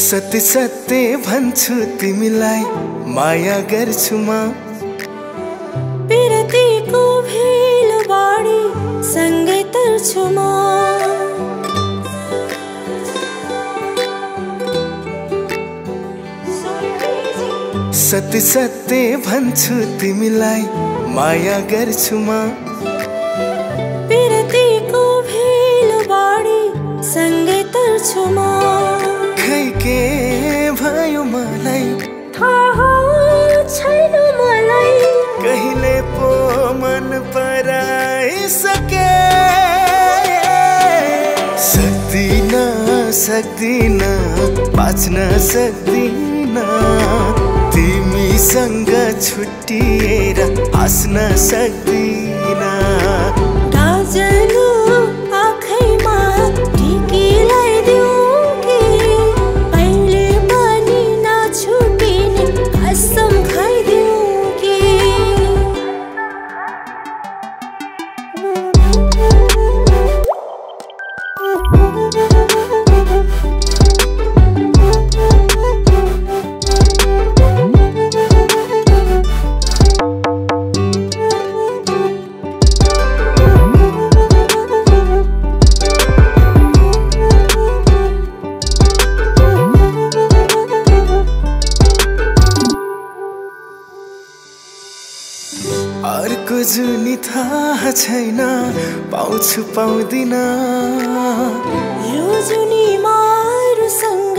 सत्य सत्य भन्छु तिमीलाई माया गर्छु म पिरतीको भेल बाडी सँगै तर्छु म सत्य सत्य भन्छु तिमीलाई माया गर्छु म पिरतीको भेल बाडी सँगै तर्छु म खै के भयो मलाई थाहा छैन मलाई कहिले पो मन पराइसके सक्दिन बाँच्न सक्दिन तिमीसँग छुट्टिएर हाँस्न सक्दिन गाजलु आँखैमा टिकी लगाइदेऊ कि कहिले पनि नछुटिने कसम खाइदेऊ कि अर्को जुनी थाहा छैन पाउँछु पाउँदिन यो जुनी मारुसँग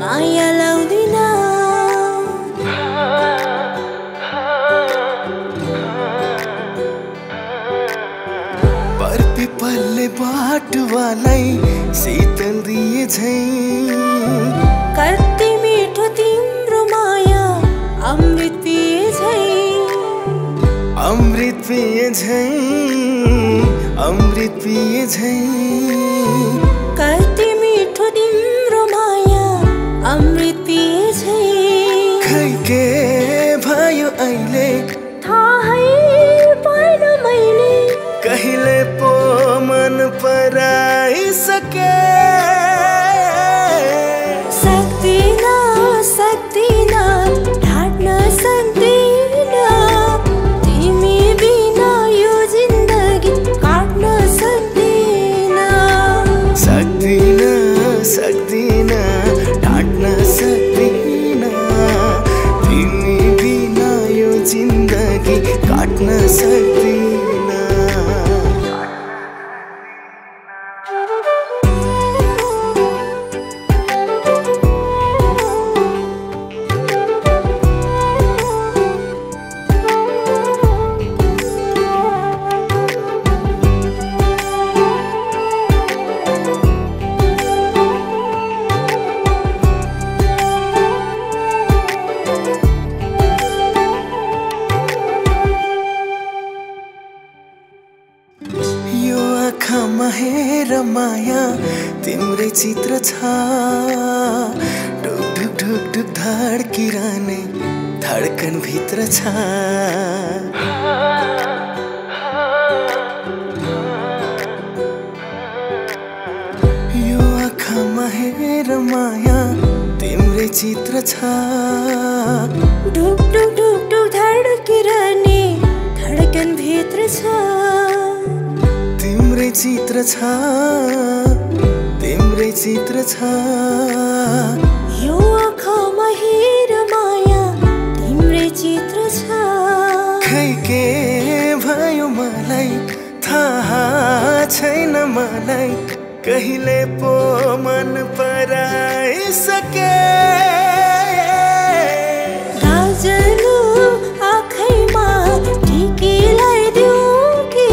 माया लाउँदिन परपिपलले बाटुवालाई शीतल दिए झै कति मिठो तिम्रो माया अमृत पिए झै अमृत पिए झै अमृत पिए झै कति मिठो तिम्रो माया अमृत पिए झै खै के भयो अहिले थाहै पाइन मैले कहिले पो मन पराइसके सक्दिन ढाट्न सक्दिन तिमी बिना यो जिन्दगी काट्न सक्दिन सक्दिन ढाट्न सक्दिन तिमी बिना यो जिन्दगी काट्न सक्दिन आँखामा हेर माया तिम्रै चित्र छ ढुक ढुक ढुक ढुक धड्किरहने धड्कन भित्र छ यो आँखामा हेर माया तिम्रै चित्र छ ढुक ढुक ढुक ढुक धड्किरहने धड्कन भित्र छ तिम्रै चित्र छ तिम्रै चित्र छ यो आँखामा हेर माया तिम्रै चित्र छ खै के भयो मलाई थाहा छैन मलाई कहिले पो मन पराइसके गाजलु आँखैमा टिकी लगाइदेऊ कि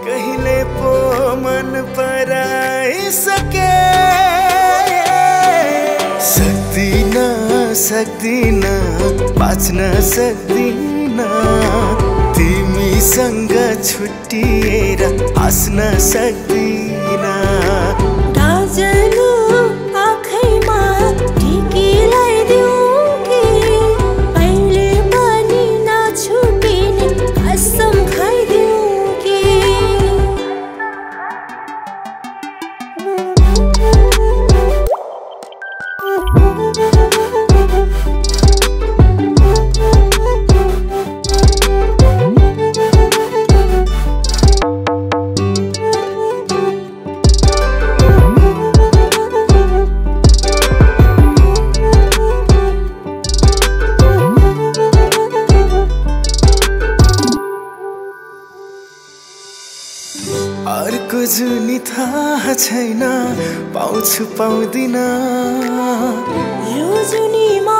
कहिले पो मन पराइसके सक्दिन बाँच्न सक्दिन तिमीसँग छुट्टिएर हाँस्न सक्दिन दाजनु आँखैमा टिकी लगाइदिउँ कि अहिले पनि नछुटिने कसम खाइदिउँ कि अर्को जुनी थाहा छैन पाउँछु पाउँदिन यो जुनीमा